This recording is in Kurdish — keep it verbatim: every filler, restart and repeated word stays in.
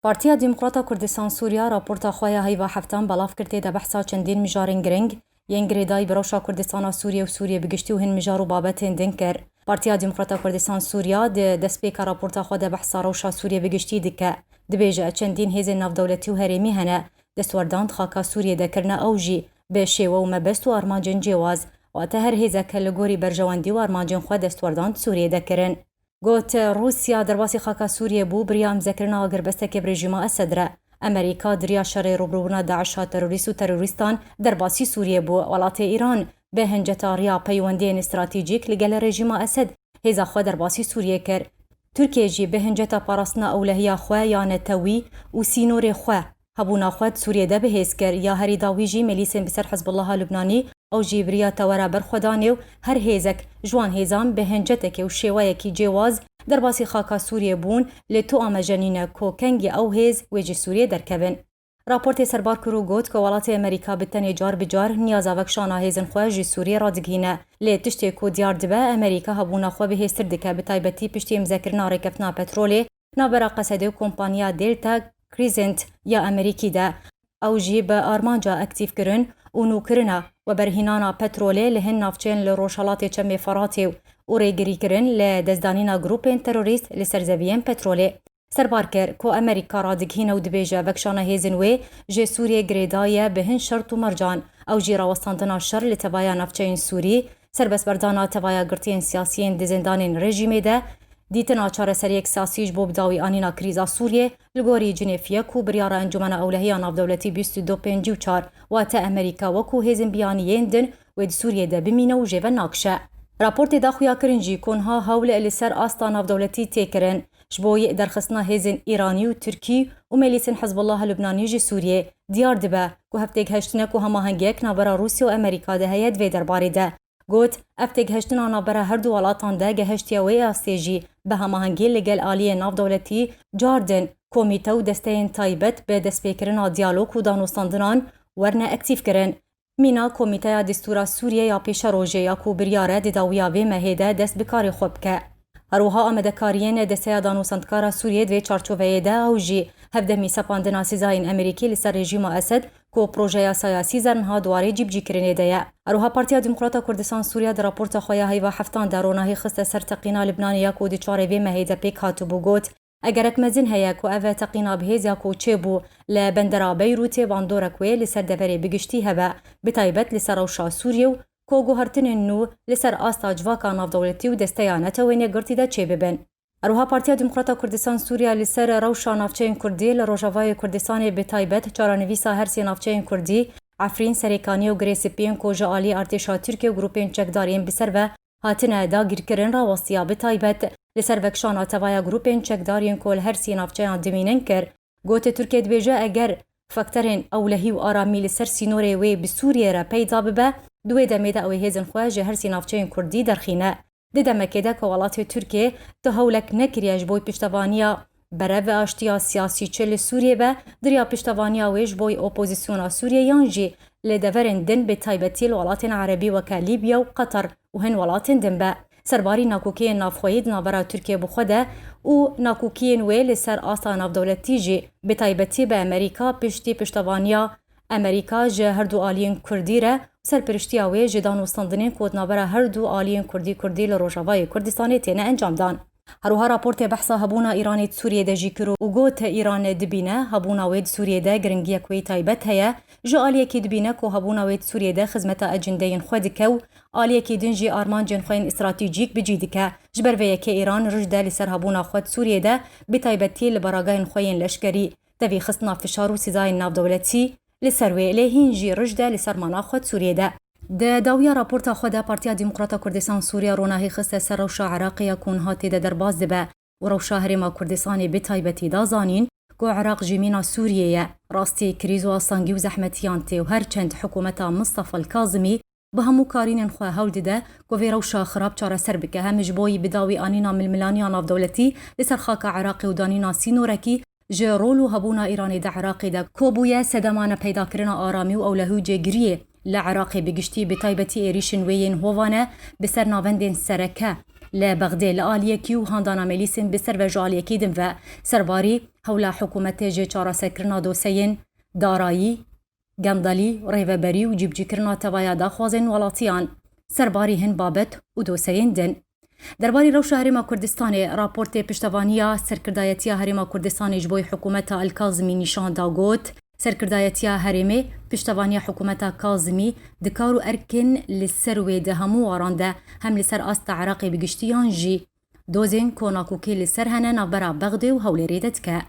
Partiya Demokrata Kurdistan Sûriya raporta xwe ya heyva heftan belav kir, tê de behsa çendîn mijarên giring yên girêdayî bi rewşa Kurdistana Sûriyê û Sûriyê bi giştî û hin mijar û babetên din kir. Partiya Demokrata Kurdistan Sûriya di destpêka raporta xwe de behsa rewşa Sûriyê bi giştî dike. Dibêje, çendîn hêzên navdewletî û herêmî hene, destwerdan di xaka Sûriyê de kirine, ew jî bi şêwe û mebest û armancên cêwaz, wate her hêzek li gorî berjewendî û armancên xwe destwerdan di Sûriyê de kirin. Got, Rûsya derbasî xaka Sûriyê bû, bi riya îmzekirina agirbestekê bi rejîma Esed re. Amerîka di riya şerê rûbirûbûna DAIŞa terorîst û terorîstan derbasî Sûriyê bû. Welatê Îran bi hinceta riya peywendiyên stratejîk li gel rejîma Esed hêza xwe derbasî Sûriyê kir. Tirkiye jî bi hinceta parastina ewlehiya xwe ya netewî û sînorê xwe, hebûna xwe di Sûriyê de bi hêz kir. Ya herî dawî jî milîsên bi ser Hizbullaha Lubnanî, ew jî bi riya tewera berxwedanê û her hêzek ji wan hêzan bi hincetekê û şêweyekî cêwaz derbasî xaka Sûriyê bûn, lê tu amejenîne ku kengî ew hêz wê ji Sûriyê derkevin. Raportê serbar kir û got ku welatê Amerîka bi tenê car bi car niyaza vekişana hêzên xwe ji Sûriyê radigihîne. Lê tiştê ku diyar dibe, Amerîka hebûna xwe bihêztir dike, bi taybetî piştî îmzekirina rêkeftina petrolê navbera Qesedê û kompaniya Delta Crescent ya Amerîkî de. Ew jî bi armanca aktîfkirin û nûkirina weberhînana petrolê li hin navçeyên li rojhelatê Çemê Feratê û rêgirîkirin li destdanîna grûpên terorîst li ser zeviyên petrolê. Serbar kir ku Amerîka radigihîne û dibêje, vekişana hêzên wê ji Sûriyê girêdayî ye bi hin şert û mercan. Ew jî rawestandina şer li tevaya navçeyên Sûrî, serbestberdana tevaya girtiyên siyasî yên di zindanên rejîmê de, dîtina çareseriyek siyasî ji bo bidawî anîna krîza Sûriyê, li gorî Cinêf yek û biryara Encûmena Ewlehî ya Navdewletî bîst û du pêncî û çar, wate Amerîka wekû hêzên biyanî yên din wê di Sûriyê de bimîne û jê ve nakişe. Raportê da xuyakirin jî ku niha hewl li ser asta navdewletî tê kirin. Ji bo derxistina hêzên Îranî û Tirkî û milîsên Hizbullah Lubnanî ji Sûriyê, diyar dibe ku hev têgihiştinek û hemahengiyek navbera Rûsya û Amerîka de heye di vê derbarê de. Got, ev têgihiştina navbera her du welatan de gehiştiye wê astê jî bi hemahengî li gel aliyên navdewletî, cardin, komîte û desteyên taybet bi destpêkirina diyalog û danûstandinan werne aktîfkirin. Mîna Komîteya Destûra Sûriyê ya Pêşerojê ya ku biryar e di dawiya vê mehê de dest bi karê xwe bike. Her wiha amadekariyên Desteya Danûstandkara Sûriyê di vê çarçoveyê de ew jî hevdemî sepandina sîzayên Amerîkî li ser rejîma Esed ku projeya yasaya Sîzer niha di warê cîbicîkirinê de ye. Her wiha Partiya Demokrata Kurdistan Sûriya di raporta xwe ya heyva heftan de ronahî xiste ser teqîna Libnanê ya ku di çarê vê mehê de pêk hatibû, got, Egerek mezin heye ku ev teqîna bi hêz ya ku çêbû li bendera Beyrûtê bandorek wê li ser deverê bi giştî hebe, bi taybet li ser rewşa Sûriyê û ku guhertinên nû li ser asta civaka navdewletî û desteya netewên yekgirtî de çêbibin. Her wiha Partiya Demokrata Kurdistan Sûriya li ser rewşa navçeyên Kurdî li Rojavayê Kurdistanê, bi taybet çarenivîsa her sê navçeyên Kurdî, Efrîn, Serêkaniyê û Girê Spî yên ku ji alî artêşa Tirkiye û grûpên çekdar yên bi ser ve hatine dagîrkirin, rawestiya bi taybet li ser vekişana tevaya grûpên çekdar yên ku li her sê navçeyan dimînin kir. Gote Tirkiye dibêje, eger fakterên ewlehî û aramî li ser sînorê wê bi Sûriyê re peyda bibe, di wê demê de ew ê hêzên xwe ji her sê navçeyên Kurdî derxîne. Di demekê de ku welatê Tirkiye tu hewlek nekiriye ji bo piştevaniya berev aştiya siyasî çi li Sûriyê be, di riya piştevaniya wê ji bo opozisyona Sûriyê yan jî li deverên din, bi taybetî li welatên erebî weke Lîbya û Qeter û hin welatên din be. Serbarî nakokeyên navxweyî di navbera Tirkiye bi xwe de û nakokiyên wê li ser asta navdewletî jî, bi taybetî bi Amerîka, piştî piştevaniya Amerîka ji her du aliyên Kurdî re, serpiriştiya wê ji danûstandinên ku di navbera her du aliyên Kurdî-Kurdî li Rojavayê Kurdistanê têne encamdan. Her wiha raportê behsa hebûna Îranê di Sûriyê de jî kir û got, Îran dibîne hebûna wê di Sûriyê de giringiyek wê taybet heye. Ji aliyekî dibîne ku hebûna wê di Sûriyê de xizmeta ecindeyên xwe dike û aliyekî din jî armancên xwe yên stratejîk bi cî dike. Ji ber vê yekê Îran rij de li ser hebûna xwe di Sûriyê de, bi taybetî li baragayên xwe yên leşkerî, tevî xistina fişar û sîzayên navdewletî li ser wê, lê hîn jî rij de li ser mana xwe di Sûriyê de. Di dawiya raporta xwe de Partiya Demokrata Kurdistan Sûriya ronahî xiste ser rewşa Iraqê ya ku niha tê de derbas dibe û rewşa Herêma Kurdistanê bi taybetî da zanîn ku Iraq jî mîna Sûriyê ye. Rastî krîz û astengî û zehmetiyan tê û her çend hikûmeta Mistefa Kazimî bi hemû karînên xwe hewl dide ku vê rewşa xirab çareser bike, hem ji bo yî bi dawî anîna milmilaniya navdewletî li ser xaka Iraqê û danîna sînorekî ji rol û hebûna Îranê di Iraqê de ku bûye sedema nepeydakirina aramî û ewlehî û cêgiriyê li Iraqê bi giştî, bi taybetî êrîşên wê yên hovane bi ser navendên sereke li Bexdê li aliyekî û handana melîsên bi ser ve ji aliyekî din ve serbarî hewla hikûmetê ji çareserkirina doseyên darayî, gendelî, rêveberî û cîbicîkirina tevaya daxwazên welatiyan, serbarî hin babet û doseyên din. Derbarî rewşa Herêma Kurdistanê, raportê piştevaniya Serkirdayetiya Herêma Kurdistanê ji bo hikûmeta El Kazimî nîşan da, got, Serkirdayetiya Herêmê piştevaniya hikûmeta Kazimî di kar û erkên li ser wê di hemû waran de hem li ser asta Iraqê bi giştî yan jî dozên ku nakokê li ser hene navbera Bexdê û Hewlêrê de dike.